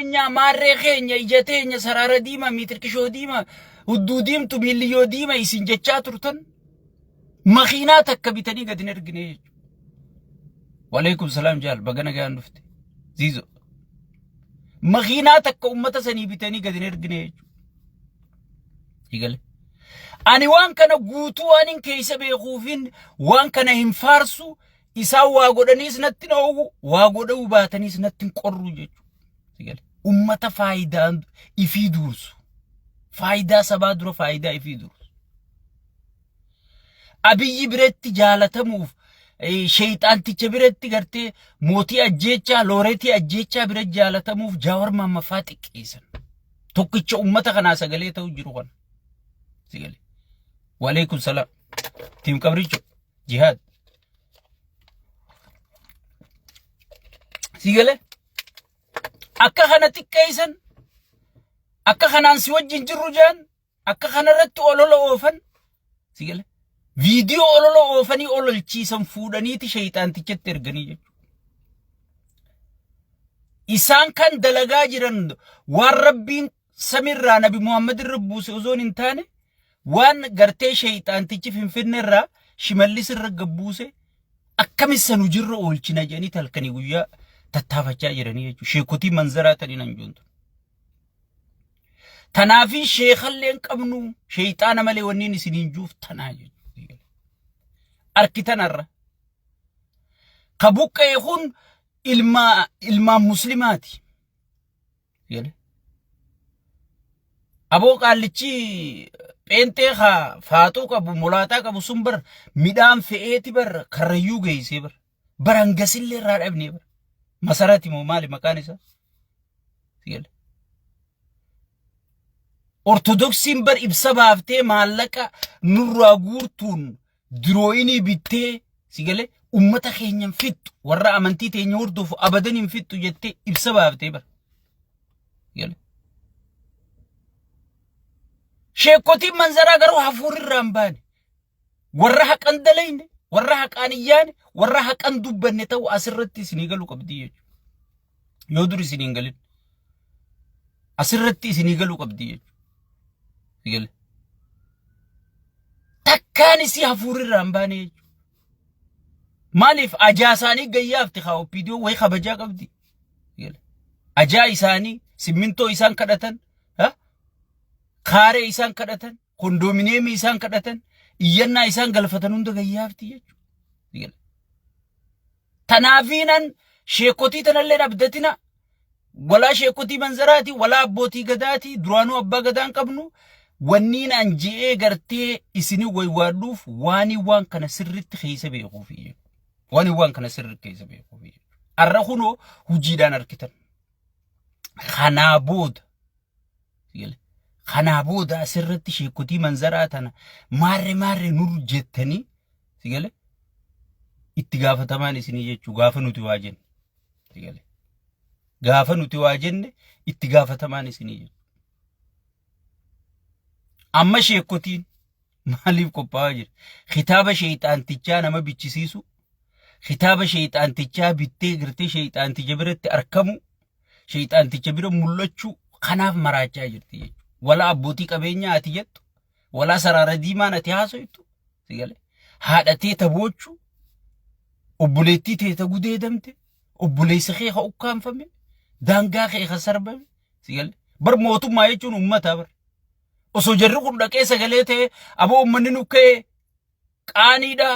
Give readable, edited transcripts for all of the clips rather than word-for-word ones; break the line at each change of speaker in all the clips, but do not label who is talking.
addunyaa maarree keenya ija teenya saraara diimaa miitirkishoo diimaa hudduu diimtu miilliyyoo diima isin jechaa turtan makiinaa takka bitanii gad hin ergine jechuudha. Waleekum salaam jaal baga nagaan dhufte. Ziizo. Makiinaa takka ummata sanii bitanii gad hin ergine jechuudha. Igale. Ani waan kana guutuu waan hin keessa beekuufin waan kana hin faarsu isaan waa godhaniis natti hin oowwu waa godhuu baataniis natti hin qorru jechuudha. Sigale. Ummata faayidaa ifii duursu. Faayidaa sabaa dura faayidaa ifii duursu. Abiyyi biratti jaalatamuuf sheeyxaanticha biratti gartee mootii ajjeechaa looreetii ajjeechaa biratti jaalatamuuf Jaawar Maammaffaa xiqqeessan. Tokkicha ummata kanaa sagalee ta'u jiru kana. Sigale. Waleekum salaam. Tiim qabricho. Jihaad. Sigale. Akka kana xiqqeessan akka kanaan si wajjin jirru jaan akka kanarratti olola oofan si gale viidiyoo olola oofanii ololchiisan fuudhaniiti shayxaantichatti erganii jechuudha. Isaan kan dalagaa jiran waan rabbiin samirraa nabi Muhammad irra buuse osoo hin taane waan gartee shayxaantichi finfinne irraa shimallis irra gabbuuse akkamissa nu jirra oolchina jedhanii halkanii guyyaa tattaafachaa jiranii jechuudha. Sheekotii manzaraa taniin hanjoontu. Tanaafii sheekallee hin qabnu sheeyxaana malee wanniin isiniin juuf tanaa jechuudha. Arki tanarra. Ka buqqa'e kun ilma ilmaan muslimaati. Gale. Aboo qaallichi pheenxee haa faaxuu qabu molaataa qabu sun bar midhaan fe'eeti bar karrayyuu geessee bar. Bar hangasillee irraa dhabnee bar. Masarati moo maali maqaan isaa? Gale. Ortodoksiin bar ibsa baaftee maallaqa nurraa guurtuun dirooyinii bittee si galee ummata keenya hin fixxu warra amantii teenya hordofu abadan hin fixxu jettee ibsa baaftee bar. Gale. Sheekotiin manzaraa garuu hafuurri irraa hin baane. Warra haqan dalayne, warra haqaan hin yaane, warra haqan dubbanne ta'uu asirratti isinii galuu qabdi jechuudha. Yoo dur isinii hin galin. Asirratti isinii galuu qabdi jechuudha. Gale. Takkaan isii hafuurri irraa hin baane jechuudha. Maaliif ajaa isaanii gayyaafti haa OPDO wayi kabajaa qabdi. Gale. Ajaa isaanii simmintoo isaan kadhatan, ha? Kaaree isaan kadhatan, kondoominiyeemii isaan kadhatan, iyyannaa isaan galfatan hunda gayyaafti jechuudha. Tanaafiinan sheekotii tanallee abdatina walaa sheekotii manzaraati walaa abbootii gadaati duraanuu abbaa gadaan qabnu wanniin an je'ee gartee isinii waywaadhuuf waanii waan kana sirritti keessa beekuufi waanii waan kana sirritti keessa beekuufi arra kunoo hujiidhaan arkitan kanaa booda Kanaa booda asirratti sheekotii manzaraa tana maarre maarre nur jettanii si gale itti gaafatamaan isinii jechuu gaafa nuti waa jenne si gale gaafa nuti waa jenne itti gaafatamaan isinii jechuu. Amma sheekotiin maaliif qophaa'aa jira? Kitaaba sheexaantichaa nama bichisiisu, kitaaba sheexaantichaa bittee gartee sheexaanticha biratti arkamu, sheexaanticha bira mul'achuu kanaaf maraachaa jirti jechuudha. Walaa abbootii qabeenyaa ati jettu, walaa saraara diimaan ati haasoytu, si galee haadha tee taboochuu, obboleettii tee ta gudeedamte, obboleessa kee ka ukkaanfame, daangaa kee ka sarbame, si galee bar mootummaa jechuun uummataa bar. Osoo jarri kun dhaqee sagalee ta'e aboo uummanni nu ka'e qaaniidha.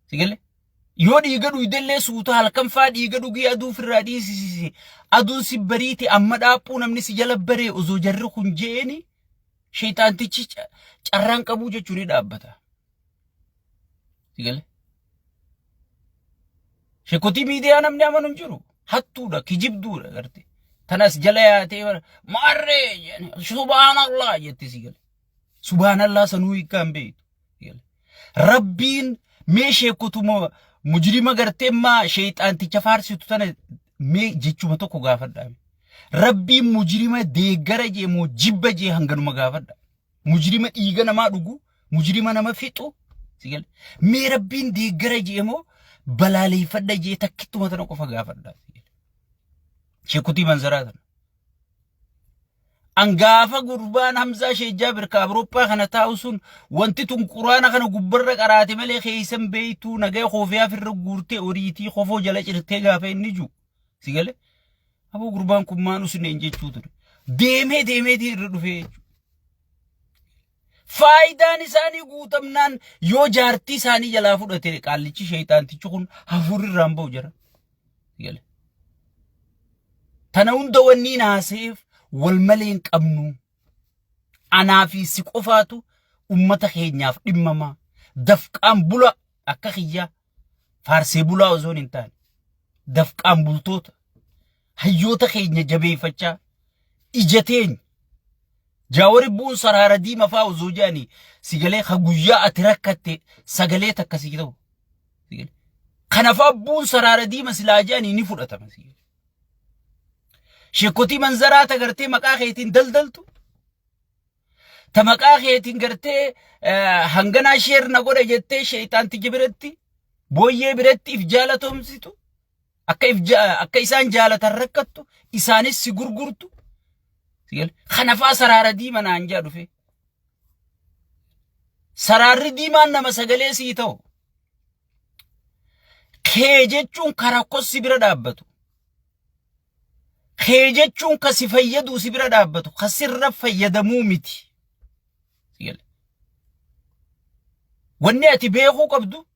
Si galee? Yoo dhiiga dhuydellee suuta halkan faa dhiiga dhugii aduu ofirraa dhiisisisi. Aduun si bariite amma dhaaphuu namni si jala baree osoo jarri kun je'eeni sheexaantichi carraan qabuu jechuun ni dhaabbata. Si galee? Shekotii miidiyaa namni amanu hin jiru. Hattuudha, kijibduudha garte. Tanas jala yaatee bara maarree jedhani subhaanallah jetti si gale. Subhaanallah sanuu hiikkaa hin beektu. Rabbiin mee sheekotuma mujrima gartee maa sheexaanticha faarsitu tana mee jechuma tokko gaafadhaa. Rabbiin mujrima deeggara jee moo jibba jee hanganuma gaafadha. Mujrima dhiiga namaa dhugu, mujrima nama fixu. Si gale. Mee rabbiin deeggara jee moo balaaleeffadha jee takkittuma tana qofa gaafadha. Si gale. Sheekutii manzaraa tana. An gaafa gurbaan Hamzaa Sheek Jaabir ka Awurooppaa kana taa'u sun wanti tun quraana kana gubbarra qaraate malee keessan beeytuu nagaya koofiyaa firra guurtee oriitii kofoo jala cirtee gaafa inni jiru. Si galee? Aboo gurbaan kun maan usneen jechuu ture. Deemee deemeetii irra dhufee jechuudha. Faayidaan isaanii guutamnaan yoo jaartii isaanii jalaa fudhate qaallichi sheeyxaantichi kun hafuurri irraan ba'u jira. Gale. Tana hunda wanni naaseef wal malee hin qabnu. Anaa fi si qofaatu ummata keenyaaf dhimmamaa. Dafqaan bula akka kiyyaa faarsee bulaa osoo hin taane. Dafqaan bultoota hayyoota keenya jabeeffachaa ija teenya Jaawari bu'uun saraara diima fa'aa osoo jedhanii sigalee ka guyyaa ati rakkatte sagalee takka sii ta'u. Kana fa'aa bu'uun saraara diima silaa jedhanii ni fudhatama. Sheekotii manzaraa ta gartee maqaa keetiin daldaltu. Ta maqaa keetiin gartee hanganaa sheer na godha jettee sheexaanticha biratti booyyee biratti if jaalatomsitu. Akka if akka isaan jaalatan rakkattu isaanis si gurgurtu. Kana fa'aa saraara diima naan jaa dhufe. Saraarri diimaan nama sagalee sii ta'u. Kee jechuun ka rakkoo si bira dhaabbatu. Kee jechuun ka si fayyadu si bira dhaabbatu. Ka sirra fayyadamuu miti. Wanni ati beekuu qabdu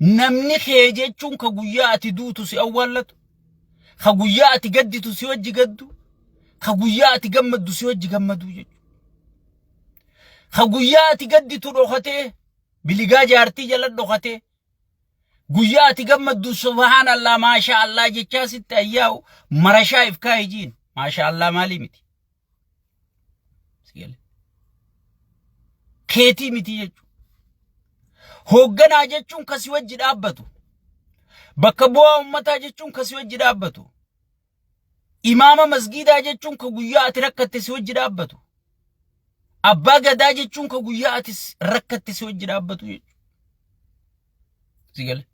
namni kee jechuun ka guyyaa ati duutu si awwaallatu, ka guyyaa ati gadditu si wajji gaddu, ka guyyaa ati gammaddu si wajji gammaduu jechuudha. Ka guyyaa ati gadditu dhokatee biligaa jaartii jala dhokatee guyyaa ati gammaddu subhaan Allah maashaa Allah jechaa sitti ayyaa'u marashaa if kaa'e jiin maashaa Allah maalii miti. Keetii miti jechuudha. Hoogganaa jechuun ka si wajji dhaabbatu. Bakka bu'aa uummataa jechuun ka si wajji dhaabbatu. Imaama masgiidaa jechuun ka guyyaa ati rakkatte si wajji dhaabbatu. Abbaa gadaa jechuun ka guyyaa ati rakkatte si wajji dhaabbatu jechuudha. Si gale.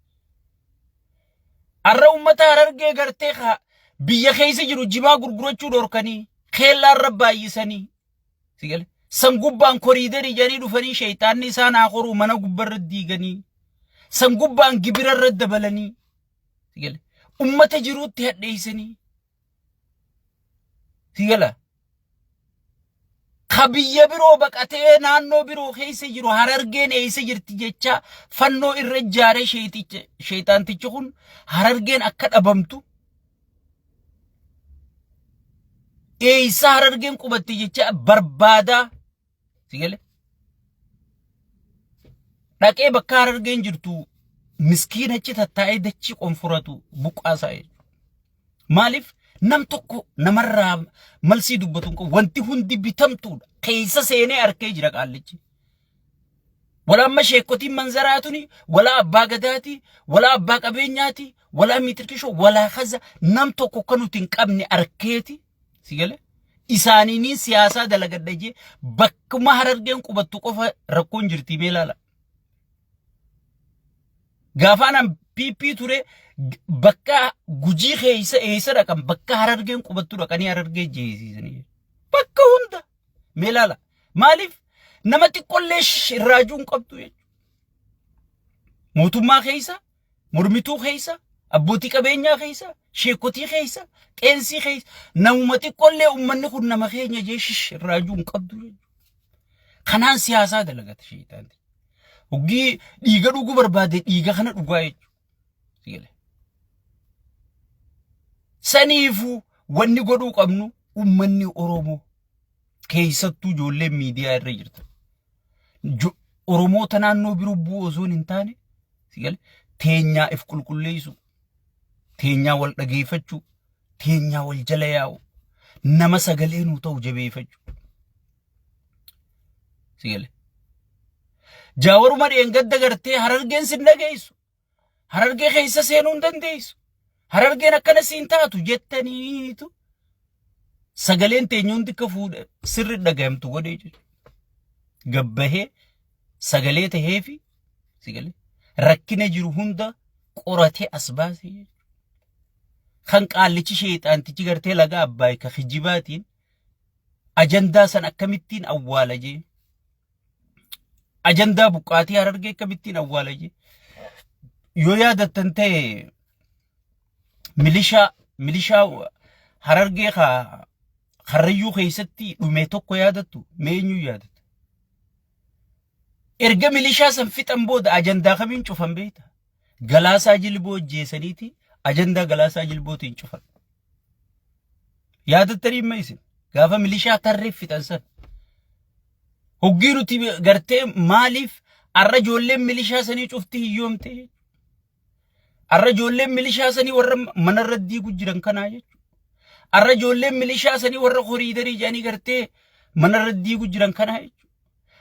Arra uummata Harargee gartee ka biyya keessa jiru jimaa gurgurachuu dhorkanii keellaa irra baay'isanii si gale. San gubbaan koriidarii jedhanii dhufanii sheeyxaanni isaan haa koruu mana gubbarra diiganii san gubbaan gibira irra dabalanii si gale. Uummata jiruutti hadheessanii si gala. Ka biyya biroo baqatee naannoo biroo keessa jiru Harargeen eessa jirti jechaa fannoo irra ijaaree sheexaantichi kun Harargeen akka dhabamtu eessa Harargeen qubatte jechaa barbaadaa si gale dhaqee bakka Harargeen jirtu miskiina achi tattaa'ee dachii qonfuratu buqqaasaa jechuudha. Maaliif nam tokko namarraa malsii dubbatu hin qabu. Wanti hundi bitamtuudha. Keessa seenee arkee jira qaallichi. Wala amma sheekkotiin manzaraa tuni, wala abbaa gadaati, wala abbaa qabeenyaati, wala miitirkishoo, wala kaza nam tokko akka nuti hin qabne arkeeti. Si gale? Isaaniiniin siyaasaa dalagadha jee bakkuma Harargeen qubattu qofa rakkoon jirti mee ilaala. Gaafaan an PP ture bakka Gujii keessa eessa dhaqan bakka Harargeen qubattu dhaqanii Harargee jeesiisanii. Bakka hunda mee ilaala. Maaliif nama xiqqollee irraajuu hin qabdu jechuudha. Mootummaa keessa, mormituu keessa, abbootii qabeenyaa keessa, sheekotii keessa, qeensii keessa namuma xiqqollee uummanni kun nama keenya jee shish irraajuu hin qabdu jechuudha. Kanaan siyaasaa dalagata sheeyxaanti. Hoggii dhiiga dhuguu barbaade dhiiga kana dhugaa jechuudha. Saniifuu wanni godhuu qabnu uummanni Oromoo keessattuu ijoolleen miidiyaa irra jirtan. Oromoota naannoo biroo bu'uu osoo hin taane teenyaa if qulqulleessu, teenyaa wal dhageeffachuu, teenyaa wal jala yaa'u, nama sagalee nuu ta'u jabeeffachuu. Si gale. Jaawaruma dheengadda gartee Harargeen sin dhageessu. Harargee keessa seenuu hin dandeessu. Harargeen akkana siin taatu jettaniitu sagaleen teenya hundi akka fuudhe sirri dhagayamtu godhee jiru. Gabbahee sagalee taheefi si gale rakkina jiru hunda qoratee as baasee jechuudha. Kan qaallichi sheexaantichi gartee laga Abbaay ka kijibaatiin ajandaa san akkamittiin awwaala jee. Ajandaa buqqaatii Harargee akkamittiin awwaala jee. Yoo yaadattan ta'e milishaa Harargee ka Karrayyuu keessatti dhume tokko yaadattu mee eenyuu yaadatta? Erga milishaa san fixan booda ajandaa kamiin cufan beekta? Galaasaa Jilboo ajjeesaniiti ajandaa Galaasaa Jilbootiin cufan. Yaadattanii himma isin gaafa milishaa tarree fixan san. Hoggii nuti gartee maaliif arra ijoolleen milishaa sanii cufti hiyyoomte jechuudha. Arra ijoolleen milishaa sanii warra manarra diigu jiran kanaa jechuudha. Arra ijoolleen milishaa sanii warra koriidarii jedhanii gartee manarra diigu jiran kanaa jechuudha.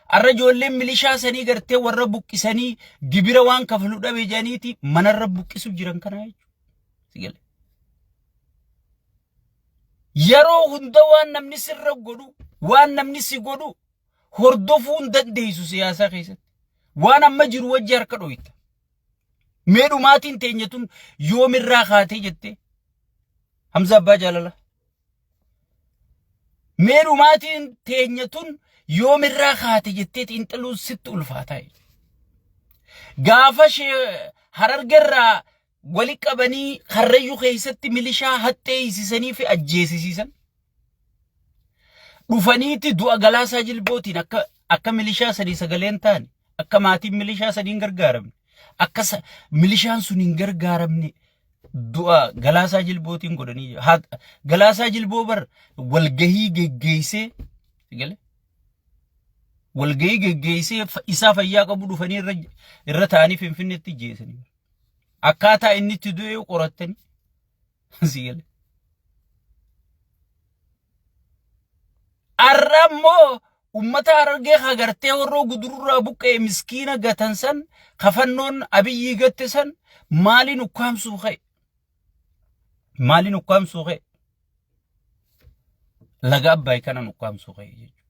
Arra ijoolleen milishaa sanii gartee warra buqqisanii gibira waan kafalu dhabe jedhaniiti manarra buqqisu jiran kanaa jechuudha. Si gale. Yeroo hunda waan namni sirra godhu, waan namni si godhu hordofuu hin dandeessu siyaasaa keessatti. Waan amma jiru wajji harka dhoyta. Mee dhumaatiin teenya tun yoomirraa kaatee jettee? Hamza Abbaa Jaalala. Mee dhumaatiin teenya tun yoomirraa kaate jettee xiinxaluun sitti ulfaataa. Gaafa shee Harargerraa wali qabanii Karrayyuu keessatti milishaa haxxee hiisisanii fi ajjeesisiisan. Dhufaniiti du'a Galaasaa Jilbootiin akka milishaa sanii sagaleen taane, akka maatiin milishaa sanii hin gargaaramne, akka milishaan sun hin gargaaramne du'a Galaasaa Jilbootiin godhanii Galaasaa Jilboo bar walgahii geggeessee gale walgahii geggeessee isaa fayyaa qabu dhufanii irra ta'anii Finfinneetti jeesanii akkaataa inni itti du'e qorattanii si gale. Arra immoo ummata Harargee hagartee Horroo Gudururraa buqqa'e miskiina gatan san kafannoon Abiyyii gatte san maaliin ukkaamsuu ka'e? Maaliin ukkaamsuu ka'e? Laga Abbaay kanan ukkaamsuu ka'e jechuudha.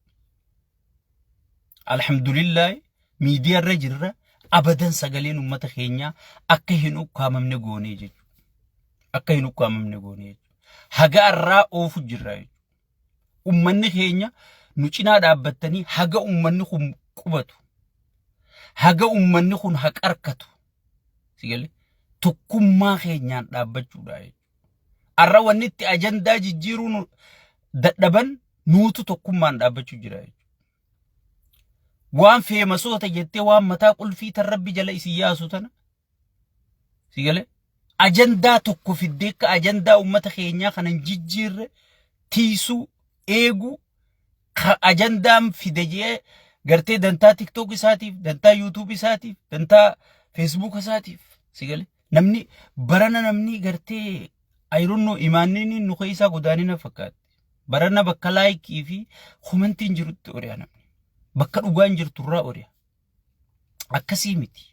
Alhamdulillah miidiyaa irra jirra abadan sagaleen ummata keenyaa akka hin ukkaamamne goonee jechuudha. Akka hin ukkaamamne goonee jechuudha. Haga arraa oofu jirra jechuudha. Ummanni keenya nu cinaa dhaabbattanii haga ummanni kun qubatu, haga ummanni kun haqa argatu, si galee tokkummaa keenyaan dhaabbachuudha jechuudha. Arra wanni itti ajandaa jijjiiruu nu dadhaban nuutu tokkummaan dhaabbachuu jira jechuudha. Waan feemasoota jettee waan mataa qulfii tan rabbi jala isin yaasu tana si galee ajandaa tokko fiddee akka ajandaa uummata keenyaa kana hin jijjiirre tiisuu eeguu ka ajandaan fide jee gartee dantaa tiktok isaatiif, dantaa yuutuub isaatiif, dantaa feesbuuk isaatiif si galee namni barana namni gartee ayironnoo imaanni nu keessaa godaanina fakkaatti. Barana bakka laayikii fi komentiin jirutti ori'a namni. Bakka dhugaan jirtu irraa ori'a. Akkasii miti.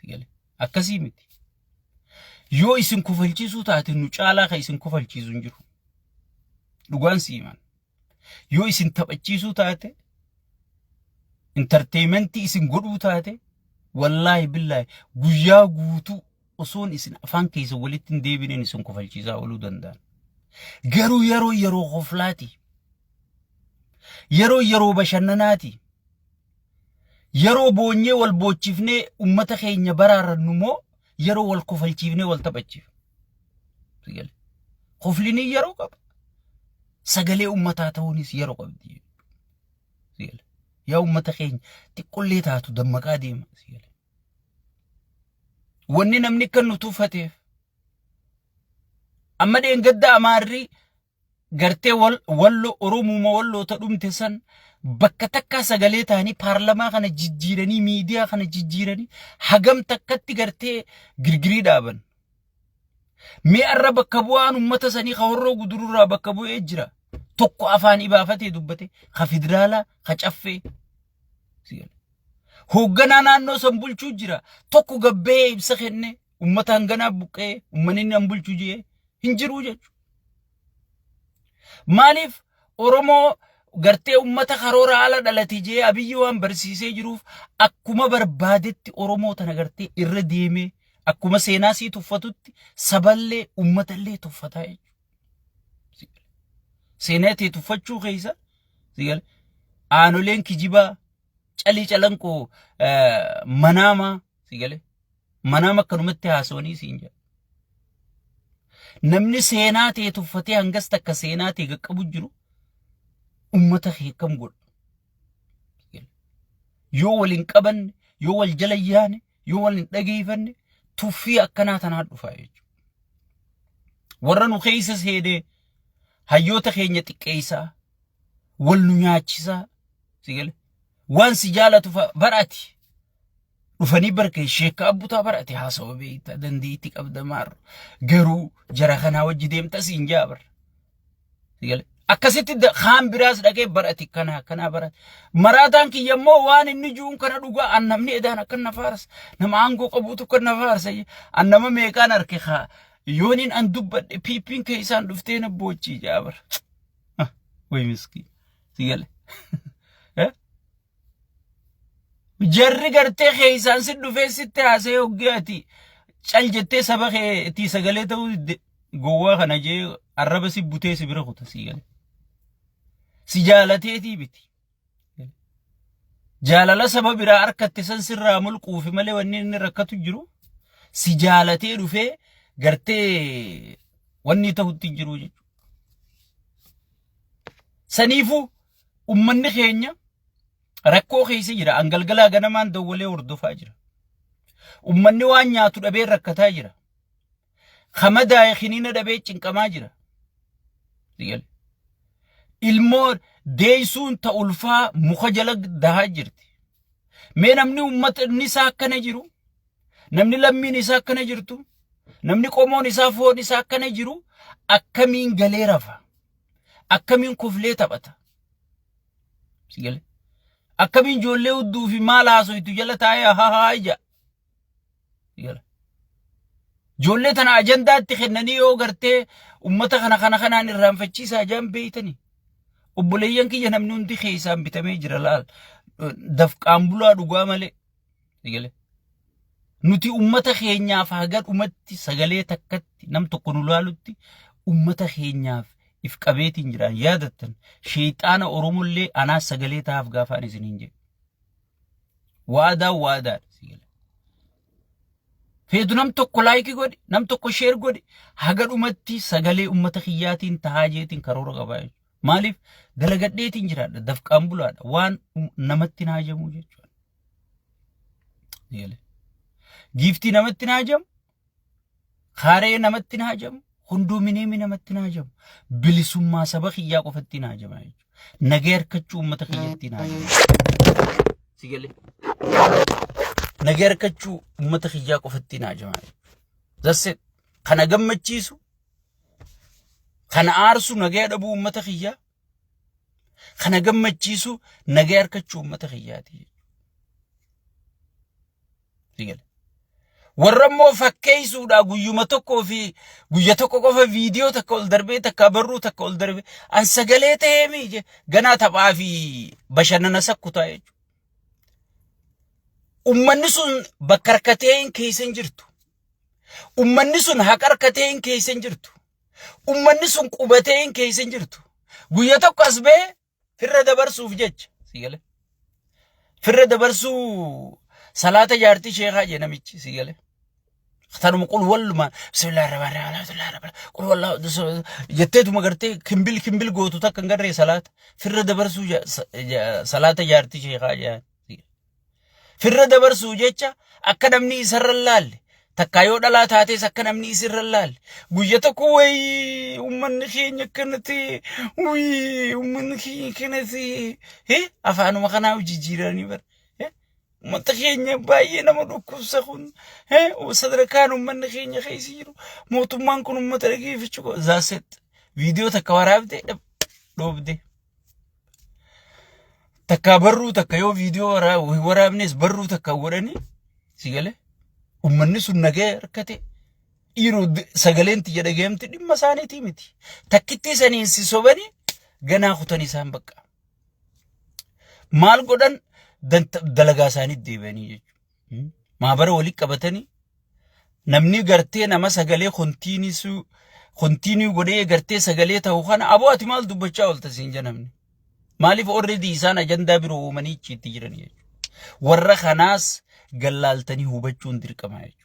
Si galee? Akkasii miti. Yoo isin kofalchiisuu taate nu caalaa kan isin kofalchiisu hin jiru. Dhugaan si himan. Yoo isin taphachiisuu taate, intarteementii isin godhuu taate, wallaahi billaahi guyyaa guutuu osoon isin afaan keessa walitti hin deebineen isin kofalchiisaa ooluu danda'an. Garuu yeroo yeroo koflaati. Yeroo yeroo bashannanaati. Yeroo boonyee wal boochifnee ummata keenya baraarannu moo yeroo wal kofalchiifnee wal taphachiifnu? Koflinii yeroo qaba. Sagalee ummataa ta'uunis yeroo qabdi. Yaa ummata keenya xiqqollee taatu dammaqaa deema. Wanni namni akka nu tuffateef amma dheengadda Amaarri gartee Wallo Oromuma Walloota dhumte san bakka takkaa sagalee ta'anii paarlamaa kana jijjiiranii miidiyaa kana jijjiiranii hagam takkatti gartee girgirii dhaaban. Mee arra bakka bu'aan uummata sanii ka Horroo Gudururraa bakka bu'ee jira. Tokko afaan ibaafatee dubbate ka federaalaa ka caffee. Hoogganaa naannoo san bulchuu jira. Tokko gabbee ibsa kenne uummata hanganaa buqqee uummanni inni an bulchu jee hin jiru jechuudha. Maaliif Oromoo gartee uummata karoora ala dhalate jee Abiyyi waan barsiisee jiruuf akkuma barbaadetti Oromoo tana gartee irra deemee Akkuma seenaa sii tuffatutti saballee uummatallee tuffataa jechuudha. Seenaa tee tuffachuu keessa aanoleen kijibaa calii calanqoo manaamaa manaama akkanumatti haasawanii siin jedha. Namni seenaa tee tuffatee hangas takka seenaa tee qaqqabu jiru uummata kee akkam godha? Yoo wal hin qabanne, yoo wal jala yaane, yoo wal hin dhageeffanne tuffii akkanaa tanaa dhufa jechuudha. Warra nu keessa seenee hayyoota keenya xiqqeessaa, wal nu nyaachisaa, si gale waan si jaalatu barati dhufanii barkee sheekka abbutaa barate haasawa beekta, dandeettii qabda, maarra garuu jara kanaa wajji deemta siin jaa bara. Si gale akkasitti kaan biraas dhaqee barati kana kanaa barate. Maraataan kiyya immoo waan inni jiruun kana dhugaa an namni edaan akkan na faarsa, nama aangoo qabuutu akkan na faarsa. An nama meeqaan arke haa yooniin an dubbadhe piippiin keessaan dhuftee na boochii jaa bara. Way miskiin, si gale. Jarri gartee keessaan si dhufee sitti haasa'ee hoggee ati cal jettee saba keetii sagalee ta'uu didde, gowwaa kana jee arraba si butee si bira kuta, si gale. Si jaalateetii miti. Jaalala saba biraa harkatte san sirraa mulquufi malee wanni inni rakkatu jiru si jaalatee dhufee gartee wanni ta'utti hin jiru jechuudha. Saniifuu ummanni keenya rakkoo keessa jira. An galgalaa ganamaan dawwalee hordofaa jira. Ummanni waan nyaatu dhabee rakkataa jira. Kamadaa'e kiniina dhabee cinqamaa jira. Ilmoo deessuun ta ulfaa muka jala dahaa jirti. Mee namni uummatni isaa akkana jiru, namni lammiin isaa akkana jirtu, namni qomoon isaa foon isaa akkana jiru akkamiin galee rafa? Akkamiin koflee taphata? Si galee? Akkamiin ijoollee hudduu fi maal haasoytu jala taa'ee haa haa ija? Si galee? Ijoollee tana ajandaatti kennanii yoo gartee ummata kana kana kanaan irraanfachiisaa jaan beeytanii. Obboleeyyan kiyya, namni hundi keessaan bitamee jira laal. Dafqaan bulaa dhugaa malee. Si galee? Nuti ummata keenyaaf haga dhumatti sagalee takkatti nam tokko nu laalutti ummata keenyaaf if qabeetiin jiraan yaadattan sheexaana Oromollee anaas sagalee tahaaf gaafaan isiniin jedhe. Waadaan waadaadha. Si galee? Feetu nam tokko like godhi, nam tokko share godhi, haga dhumatti sagalee ummata kiyyaatiin tahaa jeetiin karoora qabaa jechuudha. Maaliif dalagadheetiin jiraadha, dafqaan bulaadha, waan namatti hin hajamu jechuudha. Giiftii namatti hin hajamu, kaaree namatti hin hajamu, kondoominiyeemii namatti hin hajamu, bilisummaa saba kiyyaa qofatti hin hajama jechuudha. Nagaa harkachuu uummata kiyyatti hin hajamu. Si galee? Nagaa harkachuu uummata kiyyaa qofatti hin hajama jechuudha. That's it. Kana gammachiisu, kana aarsu nagaa dhabuu uummata kiyyaa, kana gammachiisu nagaa harkachuu uummata kiyyaati. Si galee? Warra immoo fakkeessuudha guyyuma tokkoo fi guyya tokko qofa viidiyoo takka ol darbee, takka barruu takka ol darbee an sagalee ta'ee miije ganaa taphaa fi bashannana sakkutaa jechuudha. Ummanni sun bakka harkatee hin keessa hin jirtu. Ummanni sun haqa harkatee hin keessa hin jirtu. Ummanni sun qubatee hin keessa hin jirtu. Guyya tokko as ba'ee firra dabarsuuf jecha. Si galee? Firra dabarsuu salaata jaartii sheekaa jee namichi, si galee? Tanuma qul walluma bismillaahi rahmaani rahiim alhamdulillahi rabbil qul wallahu jetteetuma gartee kimbil kimbil gootu takka hin garree salaata firra dabarsuu salaata jaartii sheekaa jee. Firra dabarsuu jecha akka namni isarra hin laalle, takkaa yoo dhalaa taates akka namni isirra hin laalle, guyya tokko wayii uummanni keenya akkana ta'e, wayii uummanni keenya akkana ta'e, afaanuma kanaa jijjiiranii bara. Uummata keenya baay'ee nama dhukkubsa kun, sadarkaan uummanni keenya keessa jiru, mootummaan kun uummata dhageeffachuu qaba. Zaaset viidiyoo takka waraabdee dhoobde. Takka barruu takka yoo viidiyoo waraabnes barruu takka godhanii, si galee, uummanni sun nagee harkate dhiiroo sagaleen tiyya dhageemti dhimma isaaniitii miti. Takkittii saniin si sobanii ganaa kutan isaan bakka. Maal godhan, dalagaa isaanii deebi'anii jechuudha. Maabara walitti qabatanii Namni gartee nama sagalee kontiinisuu kontiinuu godhee gartee sagalee ta'u kana aboo ati maal dubbachaa oolta siin jedha namni. Maaliif already isaan ajandaa biroo uumanii itti jiran jechuudha. Warra kanaas gallaaltanii hubachuun dirqama jechuudha.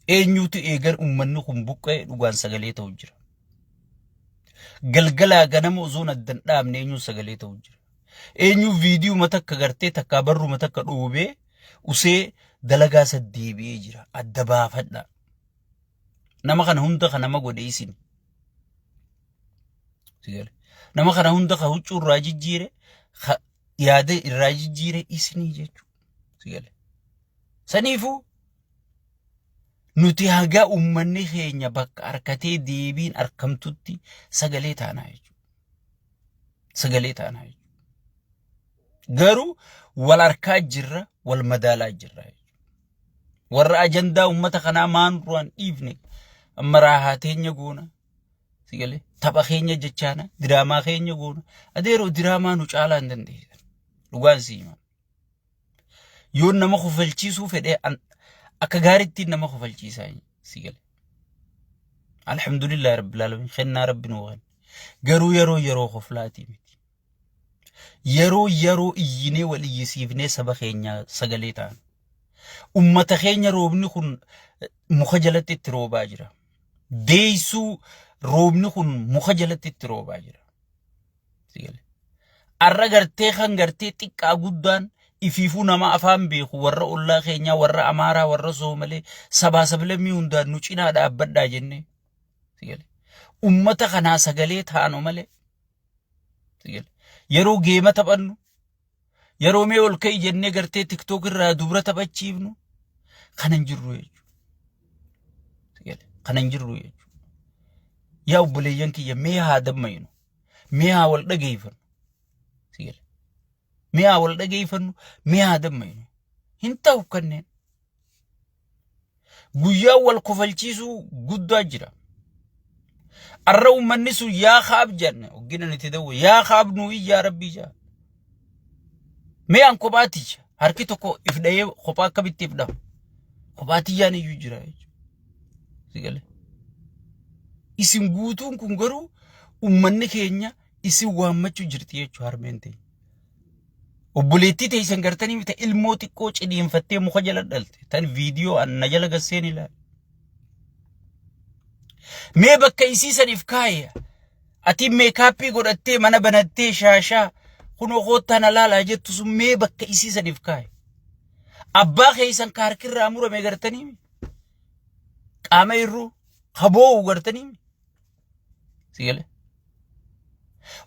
Eenyutu eegan uummanni kun buqqa'e dhugaan sagalee ta'u jira. Galgalaa ganama osoo addan dhaabne eenyuun sagalee ta'u jira. Eenyu viidiyoo takka gartee takkaa barruma takka dhoobee usee dalagaa isa deebi'ee jira. Adda baafadha. Nama kana hunda kan nama godhe isin. Nama kana hunda kan huccuu irraa jijjiire yaada irraa jijjiire isinii jechuudha. Saniifuu nuti haga uummanni keenya bakka harkatee deebiin arkamtutti sagalee taanaa jechuudha. Sagalee taanaa jechuudha. Garuu wal harkaa jirra, wal madaalaa jirra jechuudha. Warra ajandaa uummata kanaa maan duraan dhiifne amma raahaa teenya goona. Sigalee tapha keenya jechaana diraamaa keenya goona. Adeeroo diraamaa nu caalaa hin dandeessan. Dhugaan si hima. Yoo nama kofalchiisuu fedhee akka gaariitti nama kofalchiisaa si gale. Alhamdulillah rabbil alamin kennaa rabbi nuu kenne. Garuu yeroo yeroo koflaatii miti. Yeroo yeroo iyyinee wal iyyisiifnee saba keenya sagalee ta'an. Ummata keenya roobni kun muka jalatti itti roobaa jira. Deessuu roobni kun muka jalatti itti roobaa jira. Arra gartee kan gartee xiqqaa guddaan ifiifuu nama afaan beeku warra ollaa keenyaa warra Amaaraa warra Soomalee sabaa sablammii hundaan nu cinaa dhaabbadhaa jennee. Ummata kanaa sagalee taanu malee. Yeroo geema taphannu yeroo mee ol ka'i jennee gartee tiktook irraa dubra taphachiifnu kana hin jirru jechuudha. Kana hin jirru jechuudha. Yaa obboleeyyan kiyya mee haa dammaynu. Mee haa wal dhageeffannu. Mee haa wal dhageeffannu. Mee haa dammaynu. Hin ta'u kanneen. Guyyaa wal kofalchiisuu guddaa jira. Arra uummanni sun yaa kaab jenne hoggina nuti dawwe yaa kaab nuu iyyaa rabbii jaa. Mee an kophaa tiyya harki tokko if dhahee kophaa akkamitti if dhahu kophaa tiyyaan iyyuu jira jechuudha. Si galee. Isin guutuun kun garuu uummanni keenya isin waammachuu jirti jechuudha harmeen teenya. Obboleettii teessan gartanii miti ilmoo xiqqoo ciniinfattee muka jala dhalte tan viidiyoo na jala gasseen ilaali. Mee bakka isii saniif kaaya. Ati meekaappii godhattee mana banattee shaashaa kunoo koottaa na laalaa jettu sun mee bakka isii saniif kaaya. Abbaa keessan ka harkirraa murame gartanii qaama irruu ka boo'u gartanii si galee.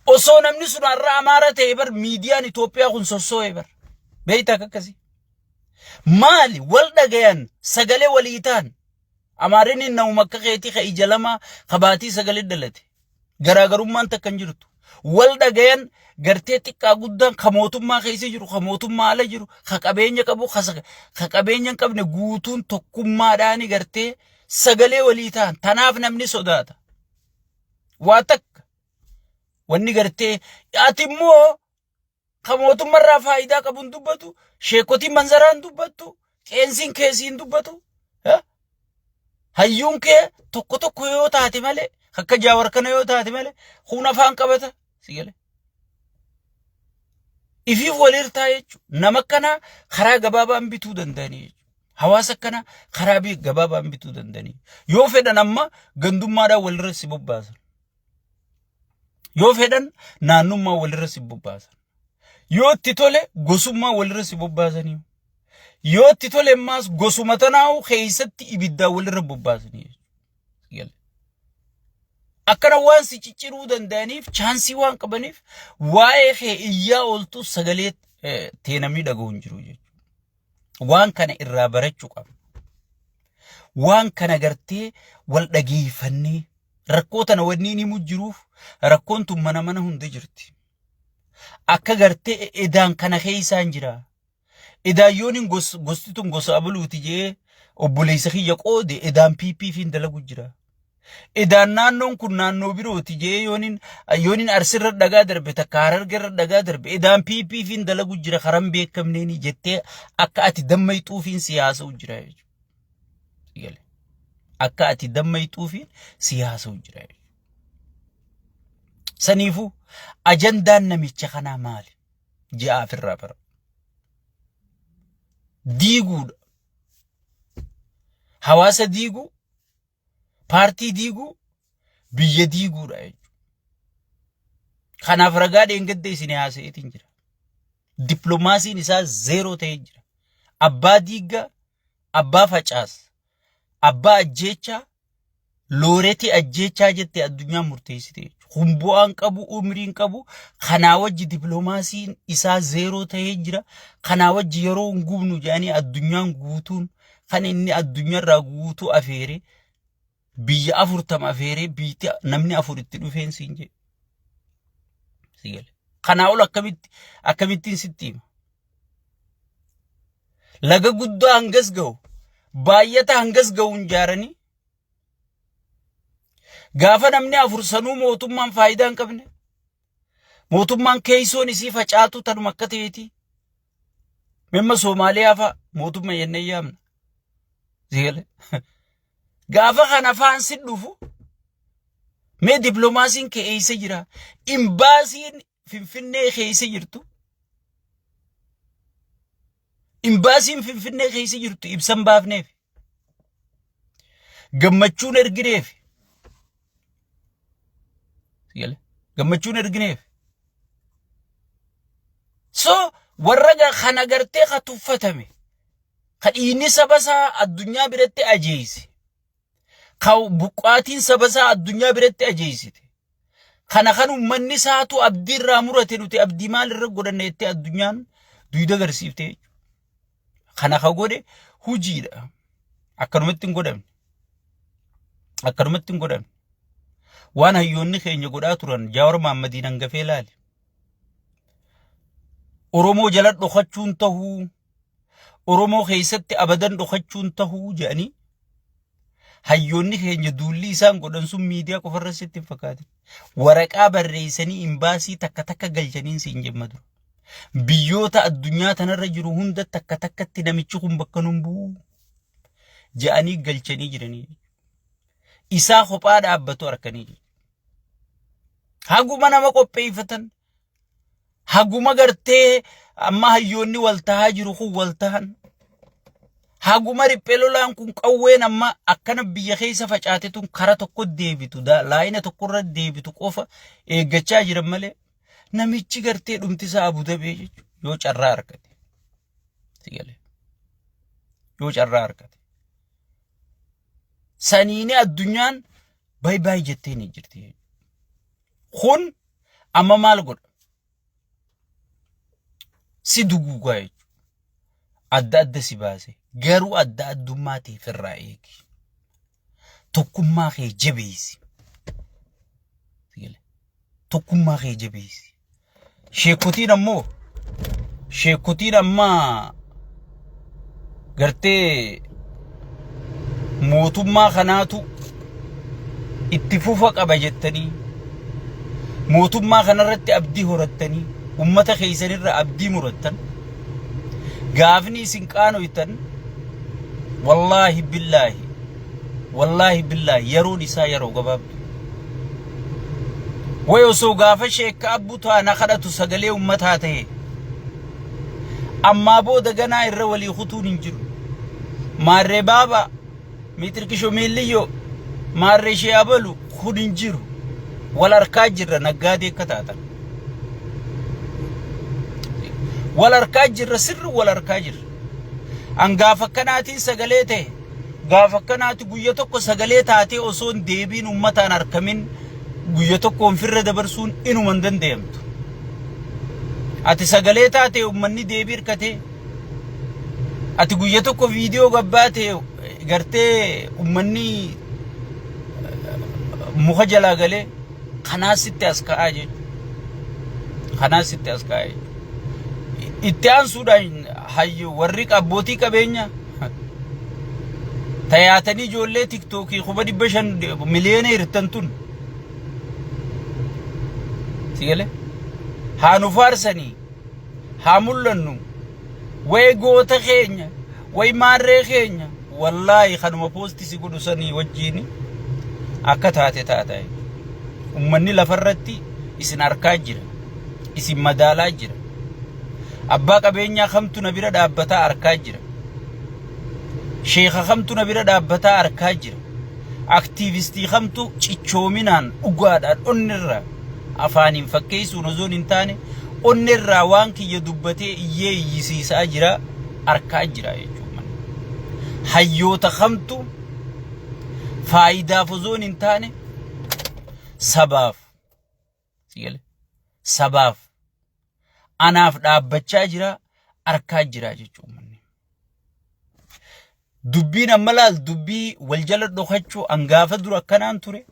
Osoo namni sun har'a Amaara ta'e bar miidiyaan Itoophiyaa kun sossoo'e bar. Beeyta akka akkasii. Maali wal dhagayan sagalee walii ta'an. Amaarri nama akka keetii ka ija lama ka baatii sagalee dhalate. Garaagarummaan takka hin jirtu. Wal dhagayan gartee xiqqaa guddaan ka mootummaa keessa jiru ka mootummaa ala jiru ka qabeenya qabu ka qabeenya hin qabne guutuun tokkummaadhaan gartee sagalee walii ta'an. Tanaaf namni sodaata. Waa takka wanni gartee ati immoo ka mootummarraa faayidaa qabu hin dubbatu, sheekotiin manzaraa hin dubbattu, qeensiin keessi hin dubbatu. Hayyuun kee tokko tokko yoo taate malee, akka jaawar kana yoo taate malee, kun afaan qabata si gale. Ifiif walirtaa jechuudha. Nama kana karaa gabaabaan bituu danda'anii jechuudha. Hawaasa kana karaa gabaabaan bituu danda'anii. Yoo fedhan amma gandummaadhaan walirra si bobbaasan. Yoo fedhan naannummaa walirra si bobbaasan. Yoo itti tole gosummaa walirra si bobbaasanii. Yoo itti tole ammaas gosuma tanaa'u keessatti ibiddaan walirra bobbaasanii. Jechuudha. Akkana waan si cicciruu danda'aniif chaansii waan qabaniif waa'ee kee iyyaa ooltu sagalee tee namni dhaga'u hin jiru jechuudha. Waan kana irraa barachuu qabna. Waan kana gartee wal dhageeffannee rakkoo tana wanni inni himu jiruuf rakkoon tun mana mana hunda jirti. Akka gartee edaan kana keessaan jira. Edaan yoon hin gosti tun gosa abaluuti jee obboleessa kiyya qoode edaan PP fi hin dalagu jira. Edaan naannoon kun naannoo birooti jee yoonin yoonin arsirra dhagaa darbe takka harargerra dhagaa darbe edaan PP fi hin dalagu jira karan beekamneeni jettee akka ati dammayxuufiin siyaasa'u jira jechuudha. Gale. Akka ati dammayxuufi si haasa'u jira. Saniifuu ajandaan namicha kanaa maali? Ji'a ofirraa bara. Diiguudha. Hawaasa diiguu, paartii diiguu, biyya diiguudha jechuudha. Kanaaf ragaa dheengadda isin haasa'eetiin jira. Dippiloomaasiin isaa zeeroo ta'ee jira. Abbaa diiggaa, abbaa facaas, abbaa ajjeechaa, looretii ajjeechaa jette addunyaan murteessite jechuudha. Kun bu'aan qabu, umriin qabu, kanaa wajji dippiloomaasiin isaa zeeroo ta'ee jira. Kanaa wajji yeroo hin gubnu jedhanii addunyaan guutuun kan inni addunyaarraa guutuu afeere biyya 40 afeeree biyyi namni afur itti dhufeen siin jedhe. Si gale. Kanaa ol akkamitti akkamittiin sitti hima? Laga guddaa hangas ga'u baay'ata hangas ga'u hin ijaaranii gaafa namni afur sanuu mootummaan faayidaa hin qabne mootummaan keessoon isii facaatu tanuma akka ta'eeti. Mimma Soomaaliyaa fa'a mootummaa jennee yaamna. Si gale. Gaafa kana afaan si dhufu mee dippiloomaasiin kee eessa jira? Imbaasiin Finfinnee keessa jirtu imbaasiin Finfinnee keessa jirtu ibsan baafneef gammachuun ergineef gammachuun ergineef. So warra kana gartee ka tuffatame ka dhiigni saba isaa addunyaa biratti ajeeyse ka buqqaatiin saba isaa addunyaa biratti ajeeysite kana kan uummanni isaatu abdii irraa murate nuti abdii maal irra godhanne jettee addunyaan duyda agarsiifte jechuudha. Kana ka godhe hujiidha. Akkanumatti hin godhamne. Akkanumatti hin godhamne. Waan hayyoonni keenya godhaa turan Jaawar Mahaammadiin hangafee laali. Oromoo jala dhokachuun tahuu Oromoo keessatti abadan dhokachuun tahuu jedhanii hayyoonni keenya duulli isaan godhan sun miidiyaa qofarra sitti hin fakkaatin. Waraqaa barreessanii imbaasii takka takka galchaniin siin jemma dura. Biyyoota addunyaa tanarra jiru hunda takka takkatti namichi kun bakka nun bu'u jedhanii galchanii jiranii. Isaa kophaa dhaabbatu harkanii jiru. Haguma nama qopheeffatan haguma gartee amma hayyoonni wal tahaa jiru kun wal tahan haguma riphee lolaan kun qawween amma akkana biyya keessa facaate tun kara tokko deebitu laayina tokkorra deebitu qofa eeggachaa jiran malee namichi gartee dhumti isaa Abu Dabee jechuudha yoo carraa argate. Si galee? Yoo carraa argate. Saniini addunyaan bay baay jettee ni jirti. Kun amma maal godha? Si duguugaa jechuudha. Adda adda si baase. Garuu adda addummaa ta'e firraa eegi. Tokkummaa kee jabeessi. Tokkummaa kee jabeessi. Sheekotiin ammoo sheekotiin amma gartee mootummaa kanaatu itti fufa qaba jettanii mootummaa kanarratti abdii horattanii ummata keessanirra abdii murattan gaafni isin qaanoytan wallaahi billaahi wallaahi billaahi yeroon isaa yeroo gabaabdu. Way osoo gaafa sheekka abbu taana kadhatu sagalee ummataa ta'e ammaa booda ganaa irra walii kutuun hin jiru. Maarree baaba miitirkisho miilliyyoo maarree ishee abalu kun hin jiru. Wal harkaa jirra naggaadee akka taatan. Wal harkaa jirra sirri wal harkaa jirra. An gaafa akkanaatiin sagalee ta'e Gaafa akkanaati guyya tokko sagalee taatee osoo hin deebiin uummataan harkamin guyya tokko ofirra dabarsuun inuma hin danda'amtu. Ati sagalee taate uummanni deebii hirkatee ati guyya tokko viidiyoo gabbaate gartee uummanni muka jalaa galee kanaa sitti as ka'aa jechuudha. Kanaa sitti as ka'aa jechuudha. Itti aansuudhaan hayyu warri abbootii qabeenyaa tayaatanii ijoollee tiktookii 500,000 miliyoona hirtan tun si galee haa nu faarsanii haa mul'annu way goota keenya way maarree keenya Wallaahi kanuma poosti si godhu sanii wajjiin akka taate taata. Ummanni lafarratti isin arkaa jira. Isin madaalaa jira. Abbaa qabeenyaa kamtu na bira dhaabbataa arkaa jira. Sheeka kamtu na bira dhaabbataa arkaa jira. Aktiivistii kamtu cichoominaan dhugaadhaan onnirraa afaaniin fakkeessuun osoo hin taane onnirraa waan kiyya dubbatee iyyee iyyisiisaa jira arkaa jira jechuudha. Hayyoota kamtu faayidaaf osoo hin taane sabaaf sabaaf anaaf dhaabbachaa jira arkaa jira jechuudha. Dubbiin amma laal dubbii wal jala dhokachuu angaafa dura akkanaan ture.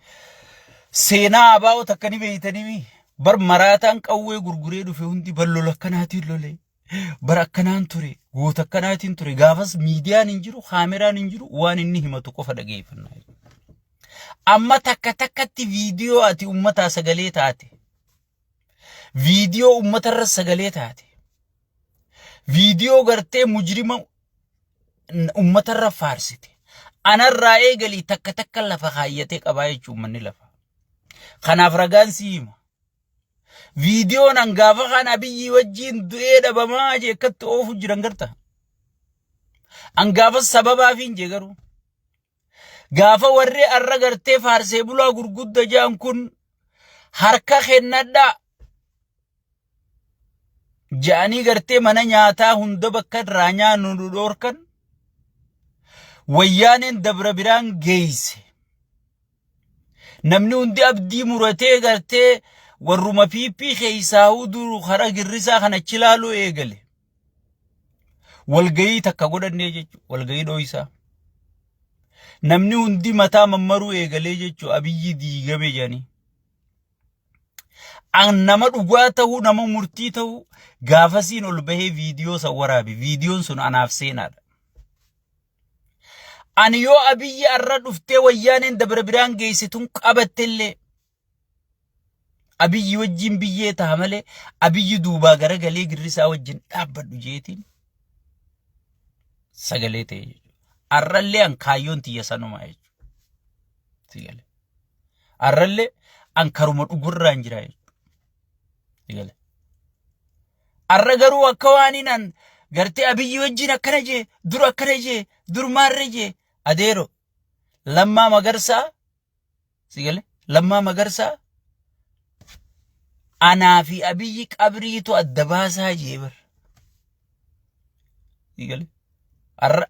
Seenaa abaa'oo takka ni beeytanii bar maraataan qawwee gurguree dhufe hundi bar lola akkanaatiin lole. Bar akkanaan ture goota akkanaatiin ture gaafas miidiyaan hin jiru kaameraan hin jiru waan inni himatu qofa dhageeffannaa. Amma takka takkatti viidiyoo ati uummataa sagalee taate. Viidiyoo uummatarra sagalee taate. Viidiyoo gartee mujrima uummatarra faarsite. Anarraa eegalii takka takka lafa kaayyatee qabaa jechuun uummanni lafa. Kanaaf ragaan si hima. Viidiyoon hangaafa kan Abiyyi wajjin du'ee dhabamaa jee akkatti oofu jiran garta. Hangaafa sababaaf hin jee garuu. Gaafa warri arra gartee faarsee bulaa gurgudda jaan kun harka kennadhaa ja'anii gartee mana nyaataa hunda bakka irraa nyaannu nu dhoorkan wayyaaneen dabra biraan geeyse. Namni hundi abdii muratee gartee warruma PP keessaa huduu karaa girrisaa kana achi ilaaluu eegale. Walgayii takka godhannee jechuudha. Walgayii dhooysaa. Namni hundi mataa mammaruu eegalee jechuudha. Abiyyi diigame jedhanii. An nama dhugaa ta'uu nama murtii ta'uu gaafasiin ol bahee viidiyoo san waraabe. Viidiyoon sun anaaf seenaadha. Ani yoo Abiyyi arra dhuftee wayyaaneen dabra biraan geesse tun qabattellee Abiyyi wajjin biyyee ta'a malee Abiyyi duubaa garagalee girrisaa wajjin dhaabbadhu jeetiin sagalee ta'e jechuudha. Arrallee an kaayyoon tiyya sanumaa jechuudha. Sigalee. Arrallee an karuma dhugurraan jira jechuudha. Sigalee. Arra garuu akka waaniin an gartee Abiyyi wajjin akkana jee dur akkana jee dur maarree jee adeero Lammaa Magarsaa Si gale? Lammaa Magarsaa anaa fi Abiyyi qabriitu adda baasaa jee bar. Si gale? Arra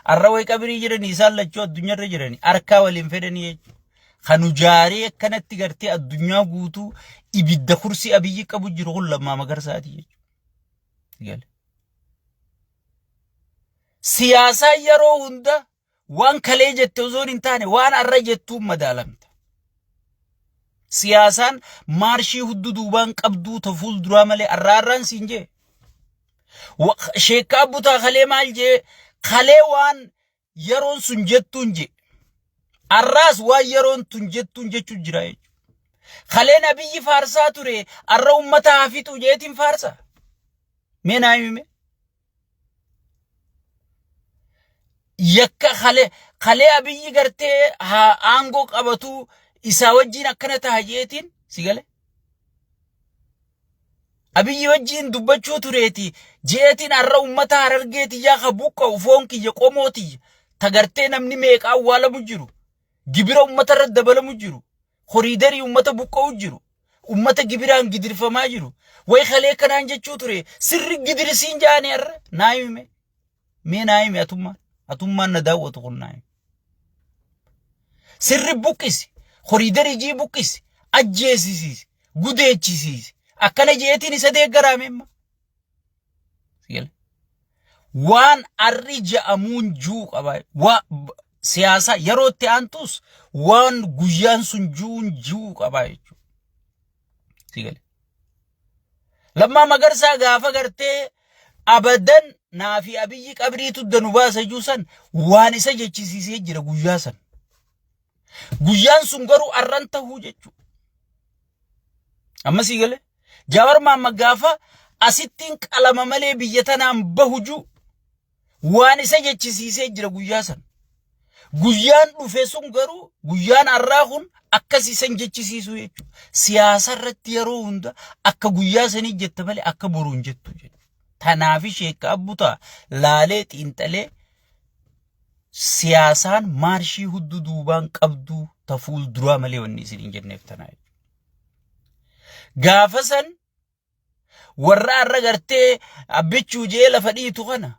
arra wayi qabrii jiranii isaan lachuu addunyaarra jiranii harkaa waliin fedhanii jechuudha. Kan ujaaree akkanatti gartee addunyaa guutuu ibidda kursii Abiyyi qabu jiru kun Lammaa Magarsaati jechuudha. Si gale? Siyaasaan yeroo hunda Waan kalee jette osoo hin taane waan arra jettuun madaalamta. Siyaasaan maarshii hudduu duubaan qabduu ta fuulduraa malee arraa arraan siin jee. Sheekkaa butaa kalee maal jee kalee waan yeroon sun jettuun jee. Arraas waan yeroon tun jettuun jechuu jira jechuudha. Kaleen Abiyyi faarsaa ture arra uummata haa fixu jeetiin faarsa. Mee naa himi. Yakka kalee kalee Abiyyi gartee haa aangoo qabatu isaa wajjin akkana taha jeetiin si gale. Abiyyi wajjin dubbachuu tureeti jeetiin har'a uummata Harargee tiyyaa ka buqqa'u foon kiyya qomoo tiyya ta gartee namni meeqa awwaalamu jiru gibira uummata irra dabalamu jiru koriidarii uummata buqqa'u jiru ummata gibiraan gidirfamaa jiru way kalee kanaan jechuu ture sirri gidirisiin jaanii har'a naa hime mee naa hime atummaan atummaan na daawwatu kun naa hime sirri buqqisi koriidarii jii buqqisi ajjeesisiisi gudeechisiisi akkana jeetiin isa deeggaraame amma waan arri ja'amuun juu qaba waa siyaasaa yeroo itti aantus waan guyyaan sun juun juu qaba jechuudha. Si gale. Lammaa Magarsaa gaafa gartee abadan naa fi Abiyyi qabriitu danu baasa juu san waan isa jechisiisee jira guyyaa san. Guyyaan sun garuu arran tahuu jechuudha. Amma sii galee Jaawar Maamma gaafa asittiin qalama malee biyya tanaan bahu juu waan isa jechisiisee jira guyyaa san. Guyyaan dhufe sun garuu guyyaan har'aa kun akkas isan jechisiisu jechuudha. Siyaasa irratti yeroo hunda akka guyyaa sanii jetta malee akka boruu hin jettu jechuudha. Tanaaf sheekka abbutaa laalee xiinxalee siyaasaan maarshii hudduu duubaan qabduu ta fuulduraa malee wanni isin hin jenneef tanaa jechuudha. Gaafa san warra har'a gartee abbichuu jee lafa dhiitu kana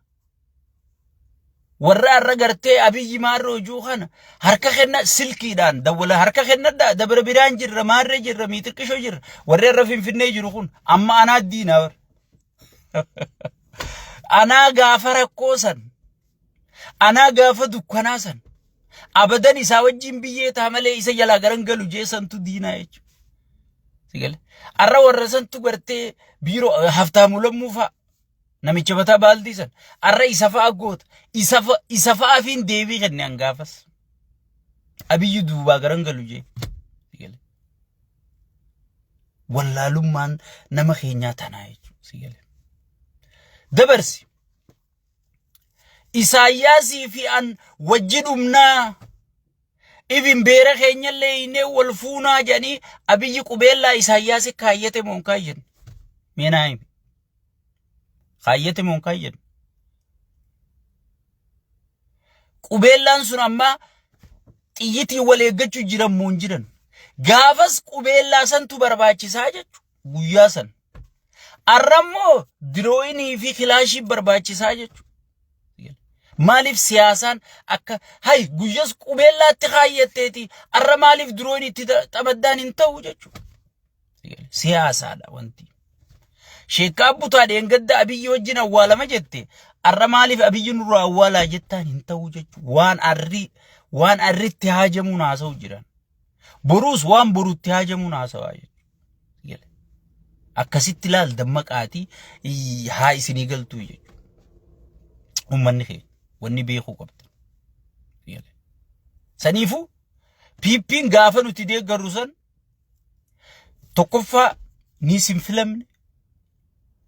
warra har'a gartee abiyyi maarroo juu kana harka kenna silkiidhaan dawwala harka kennadha dabra biraan jirra maarree jirra miixiqqishoo jirra warri har'a finfinnee jiru kun amma anaa diinaa bar anaa gaafa rakkoo san anaa gaafa dukkanaa san abadan isaa wajjin biyyee taa malee isa jalaa garan galu jee santu diinaa jechuudha. Sigale. Arra warra santu gartee biiroo haftaamuu lammuu fa'a namicha mataa baaldii san arra isa fa'a goota isa fa'aafiin deebii kenne an gaafas. Abiyyi duubaa garan galu jee. Sigale. Wallaalummaan nama keenyaa tanaa jechuudha. Sigale. Dabarsi. Isaayyaasii fi an wajji dhumnaa ibin beera keenyallee hiinee wal fuunaa jedhanii Abiyyi qubeellaa Isaayyaasi kaayyate moo hin kaayyanne? Mee naa himi. Kaayyate moo hin kaayyanne? Qubeellaan sun ammaa xiyyitiin wal eeggachuu jiran moo hin jiran? Gaafas qubeellaa santu barbaachisaa jechuudha guyyaa san. Arra immoo dirooyinii fi kilaashii barbaachisaa jechuudha. Maaliif siyaasaan akka hay guyyas qubeellaatti kaayyatteeti arra maaliif dirooyinii itti xamaddaan hin ta'u jechuudha. Siyaasaadha wanti. Sheekkaa Butaa dheengadda Abiyyi wajjin awwaalama jette arra maaliif Abiyyi nurraa awwaalaa jettaan hin ta'u jechuudha. Waan arrii waan arritti haajamuun haasa'u jiran. Boruus waan borutti haajamuun haasawaa jechuudha. Gale. Akkasitti ilaal dammaqaatii haa isinii galtuu jechuudha. Uummanni keenya wanni beekuu qabda. Gale. Saniifuu PP'n gaafa nuti deeggarru san tokkoffaa ni isin filamne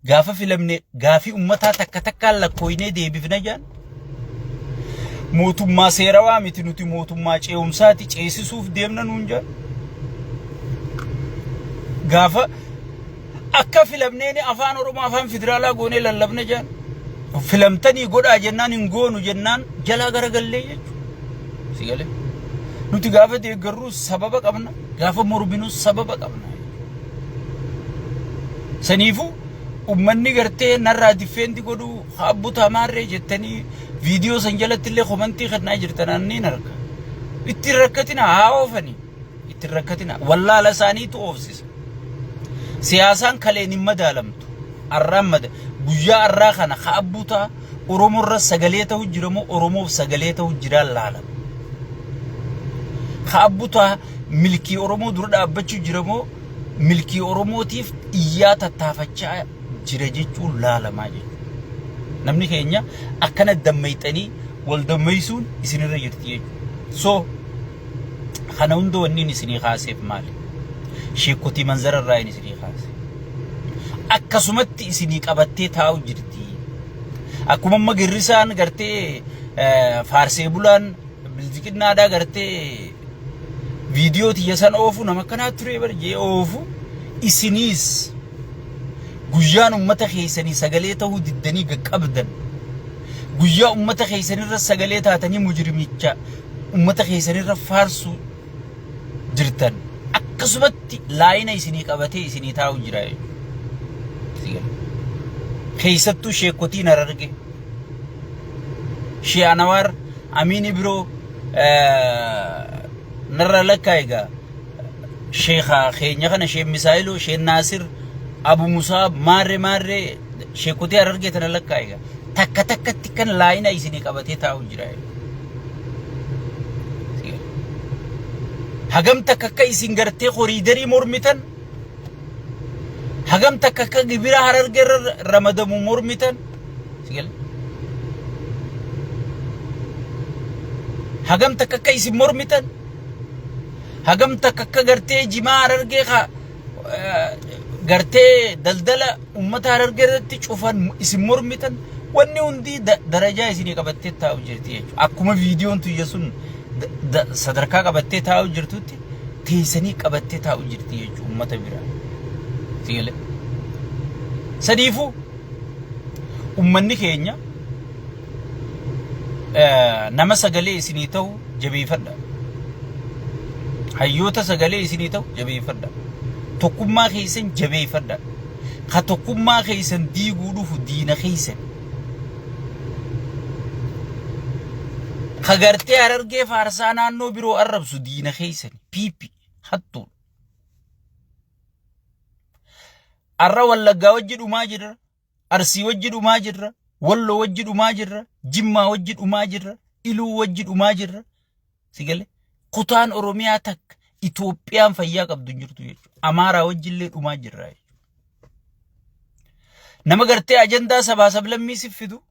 gaafa filamne gaafii ummataa takka takkaan lakkooynee deebifna jaan. Mootummaa seerawaa miti nuti mootummaa ce'umsaati ceesisuuf deemna nuun jaan. Gaafa akka filamneen afaan Oromoo afaan federaalaa goonee lallabna jaan. Filamtanii godhaa jennaan hin goonu jennaan jalaa garagallee jechuudha. Si galee? Nuti gaafa deeggarruus sababa qabna, gaafa morminuus sababa qabna. Saniifuu ummanni gartee narraa diffeendi godhuu haabbu tamaarree jettanii viidiyoo san jalatti illee komantii kennaa jirtan anniin arga. Ittiin rakkatina haa oofanii. Ittiin rakkatina wallaala isaaniitu oofsisa. Siyaasaan kaleen hin madaalamtu. Arraan mada guyyaa arraa kana haabbuu ta'a Oromoorra sagalee ta'u jira moo Oromoof sagalee ta'u jira laalama. Haabbuu ta'a milkii Oromoo dura dhaabbachuu jira moo milkii Oromootiif iyyaa tattaafachaa jira jechuun laalamaa jechuudha. Namni keenya akkana dammayxanii wal dammaysuun isinirra jirti jechuudha. So kana hunda wanni inni isinii kaaseef maali? Sheekotii manzara irraa inni isinii kaase. Akkasumatti isinii qabattee taa'u jirti. Akkuma amma girrisaan gartee faarsee bulaan bilziqinnaadhaa gartee viidiyoo tiyya san oofu nama akkanaa turee bar jee oofu isiniis guyyaan ummata keessanii sagalee ta'uu diddanii gaqqabdan guyyaa ummata keessanirra sagalee taatanii mujrimicha ummata keessanirra faarsuu jirtan akkasumatti laayina isinii qabatee isinii taa'u jira jechuudha. Keessattuu sheekotiin Hararge Shee Anawaar Amiin Ibroo narra lakkaa egaa sheekha keenya kana shee Misaayiloo shee Naasir Abu Musaab maarree maarree sheekotii Harargee tana lakkaa egaa takka takkatti kan laayina isinii qabatee taa'u jira. Hagam takka akka isin gartee koriidarii mormitan hagam takka akka gibira Harargee irra ramadamu mormitan hagam takka akka isin mormitan hagam takka akka gartee jimaa Harargee ka gartee daldala uummata Harargee irratti cufan isin mormitan Wanni hundi darajaa isinii qabattee taa'u jirti jechuudha. Akkuma viidiyoon tuyya sun sadarkaa qabattee taa'u jirtutti teessanii qabattee taa'u jirti jechuudha uummata biraa. Sigalee. Sadiifuu uummanni keenya nama sagalee isinii ta'u jabeeffadha. Hayyoota sagalee isinii ta'u jabeeffadha. Tokkummaa keessan jabeeffadha. Ka tokkummaa keessan diiguu dhufu diina keessan. Ka gartee Harargee faarsaa naannoo biroo arrabsu diina keessan. Piippi hattuudha. Arra Wallaggaa wajji dhumaa jirra. Arsii wajji dhumaa jirra. Walloo wajji dhumaa jirra. Jimmaa wajji dhumaa jirra. Iluu wajji dhumaa jirra. Si galee? Kutaan Oromiyaa takka Itoophiyaan fayyaa qabdu hin jirtu jechuudha. Amaaraa wajjillee dhumaa jirra jechuudha. Nama gartee ajandaa sabaa sablammii si fidu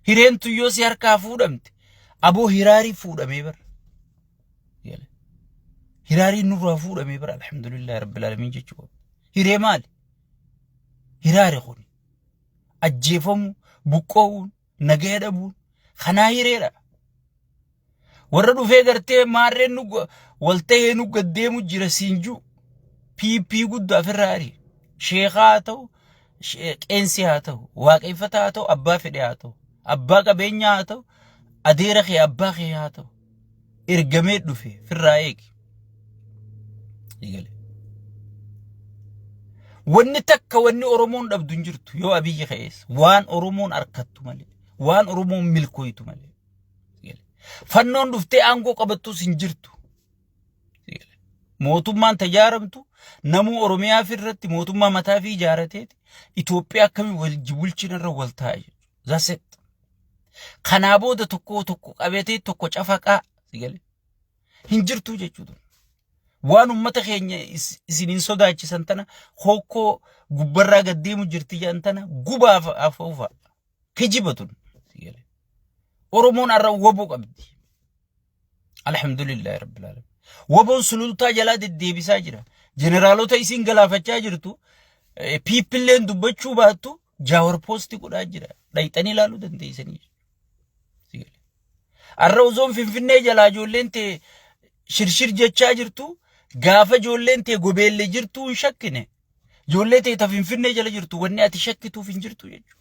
hireen tuyyoo si harkaa fuudhamte aboo hiraarii fuudhamee bara. Hiraariin nurraa fuudhamee bara alhamdulillah rabbil alamin jechuudha. Hiree maali? Hiraari kun ajjeefamuu, buqqoo'uun, nagaya dhabuun kanaa hireedha. Warra dhufee gartee maarreen nu waltahee nu gaddeemu jira siin jiru PP guddaa ofirraa ari. Sheekaa haa ta'u, qeensi haa ta'u, waaqeffataa haa ta'u, abbaa fedhe haa ta'u, abbaa qabeenyaa haa ta'u, adeera kee abbaa kee haa ta'u. Ergamee dhufe firraa eegi. Eegale. Wanni takka wanni Oromoon dhabdu hin jirtu yoo Abiyyi ka'ees waan Oromoon arkattu malee waan Oromoon milkooytu malee. Fannoon dhuftee aangoo qabattus hin jirtu. Mootummaan tajaaramtu namuu Oromiyaa irratti mootummaa mataa fi ijaarateeti Itoophiyaa akkamii wal bulchina irra wal taa'a jechuudha. That's it. Kanaa booda tokko tokko qabatee tokko cafaqaa si galee hin jirtu jechuudha. Waan uummata keenya isiniin sodaachisan tana hokkoo gubbarraa gad deemu jirti jedhan tana gubaaf afuufa. Kijiba tun. Oromoon har'a woboo qabdi. Alhamdulillahi rabbil alamin. Woboon sulultaa jalaa deddeebisaa jira. Jeneraalota isiin galaafachaa jirtu piippilleen dubbachuu baattu jaawar poosti godhaa jira. Dhayxanii ilaaluu dandeessanii. Har'a osoon Finfinnee jalaa ijoolleen tee shirshir jechaa jirtu gaafa ijoolleen tee gobeellee jirtu hin shakkine. Ijoollee tee ta Finfinnee jala jirtu wanni ati shakkituuf hin jirtu jechuudha.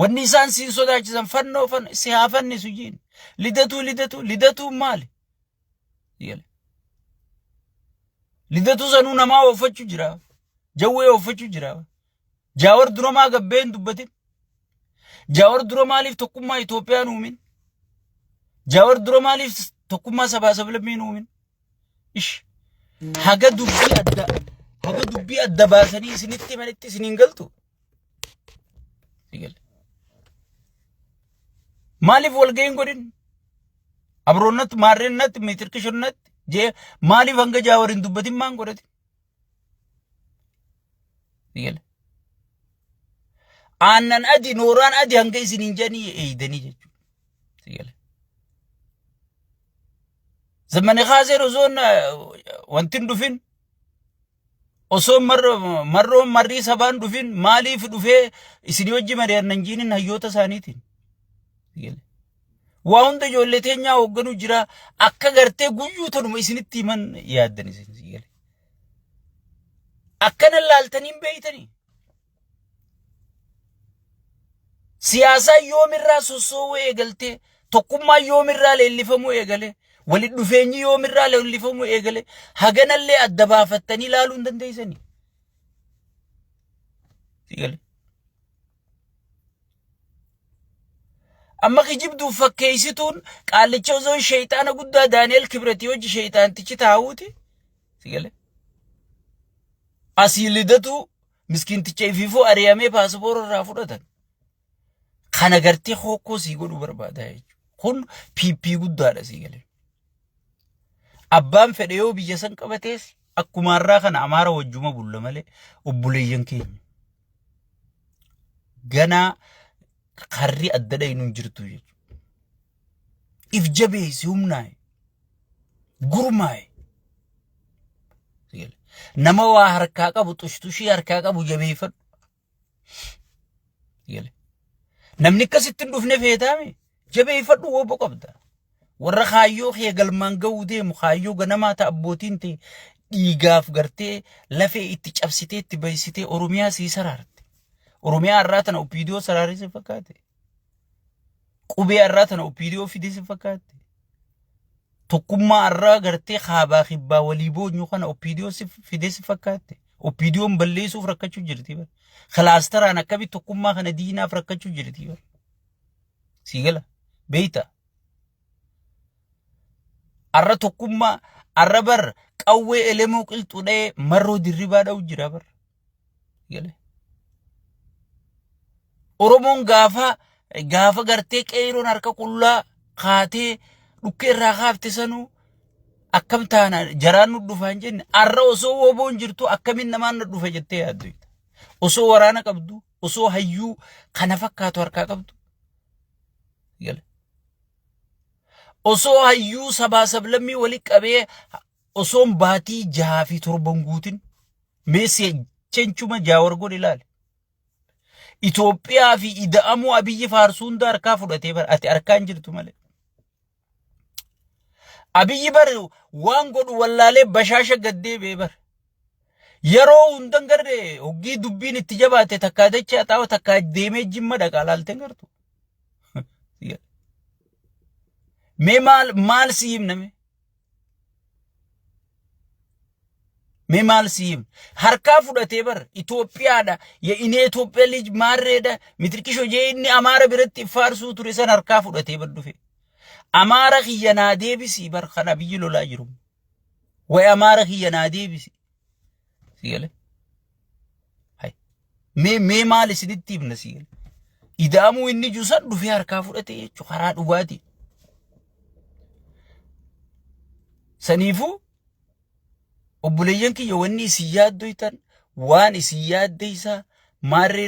Wanni isaan siin sodaachisan fannoo fan si haa fannisu jiin. Lidatuu lidatuu lidatuu maali? Lidatuu sanuu namaa ooffachuu jira. Jawwee ooffachuu jira. Jaawar dura maa gabbee hin dubbatin? Jaawar dura maaliif tokkummaa Itoophiyaa hin uumin? Jaawar dura maaliif tokkummaa sabaa sablammii hin uumin? Ish. Haga dubbii adda haga dubbii adda baasanii isinitti himanitti isin hin galtu. Maaliif walgahii hin godhin? Abroonnatti, maarreennatti, mitirkishonnatti jee maaliif hanga jaawar hin dubbatin maan godhati? Aannan adi nooraan adi hanga isin hin jedhanii eeydanii jechuudha. Zamani kaaseen osoon wanti hin dhufin osoo marroon marrii sabaan dhufin maaliif dhufee isinii wajji mari'annan jiinin hayyoota isaaniitiin. Waa hunda ijoollee teenyaa hoogganuu jira akka gartee guyyuu tanuma isinitti himan yaaddan isin sigale. Akkana laaltanii hin beeytanii. Siyaasaan yoomirraa sossoowuu eegaltee tokkummaan yoomirraa leellifamuu eegale walitti dhufeenyi yoomirraa leellifamuu eegale haganallee adda baafattanii ilaaluu hin dandeessanii. Sigale. Amma kijibduuf fakkeessituun qaallicha osoo sheeyxaana guddaa Daani'el Kibrati hojii sheeyxaantichi taa'uuti. Sigale. Asii lidatu miskiinticha ifiifuu ari'amee paasapoora irraa fudhatan. Kana gartee hookkoo sii godhuu barbaada jechuudha. Kun PP guddaadha sii galee. Abbaan fedhe yoo biyya san qabatees akkuma har'aa kana Amaara wajjuma bulla malee obboleeyyan keenya. Ganaa karri adda dhaynu hin jirtu jechuudha. If jabeessi humnaa'i. Gurmaa'i. Nama waa harkaa qabu xushtushii harkaa qabu jabeeffadhu. Namni akkasitti hin dhufne feetaame jabeeffadhu wobbo qabda. Warra kaayyoo kee galmaan ga'uu deemu kaayyoo ganamaa ta'a abbootiin ta'e dhiigaaf gartee lafee itti cabsitee itti baysitee Oromiyaa sii saraarte. Oromiyaa har'aa tana OPDO saraaree si fakkaate. Qubee har'aa tana OPDO fidee si fakkaate. Tokkummaa har'aa gartee kaabaa kibbaa walii boonyu kana OPDO si fidee si fakkaate. OPDOn balleessuuf rakkachuu jirti bara. Kilaasteraan akkamitti tokkummaa kana diinaaf rakkachuu jirti bara. Sii gala beeyta. Arra tokkummaa arra bar qawwee elemoo qilxuu dha'ee marroo dirribaa dha'u jira bar. Gale. Oromoon gaafa gaafa gartee qeeyroon harka qullaa kaatee dhukkee irraa kaafte sanuu akkam taana jaraan nu dhufa hin jenne arra osoo woboon jirtu akkamiin namaan nu dhufa jettee yaaddu. Osoo waraana qabdu osoo hayyuu kana fakkaatu harkaa qabdu. Gale. Osoo hayyuu sabaa sablammii wali qabee osoon baatii jahaa fi torban guutin mee chenchuma jaawar godhe ilaali. Itoophiyaa fi ida'amuu Abiyyi faarsuu hunda harkaa fudhatee bara ati harkaa hin jirtu malee. Abiyyi bar waan godhu wallaalee bashaasha gad deebi'ee bar. Yeroo hundan garre hoggii dubbiin itti jabaate takkaa dachaa xaawa takkaa deemee jimma dhaqaa laalteen gartu. Mee maal maal si himna mee? Mee maal si himna? Harkaa fudhatee bar Itoophiyaadha. Inee Itoophiyaa lij maarreedha. Mitirkishoo jee inni Amaara biratti faarsuu ture san harkaa fudhatee bar dhufe. Amaara kiyya naa deebisi bar kan Abiyyi lolaa jiru. Way Amaara kiyya naa deebisi. Si galee? Hay. Mee mee maal isinitti himna si galee? Ida'amuu inni jiru san dhufee harkaa fudhate jechuudha karaa dhugaatii. Saniifuu obboleeyyan kiyya wanni isin yaaddoytan waan isin yaaddeessaa maarree.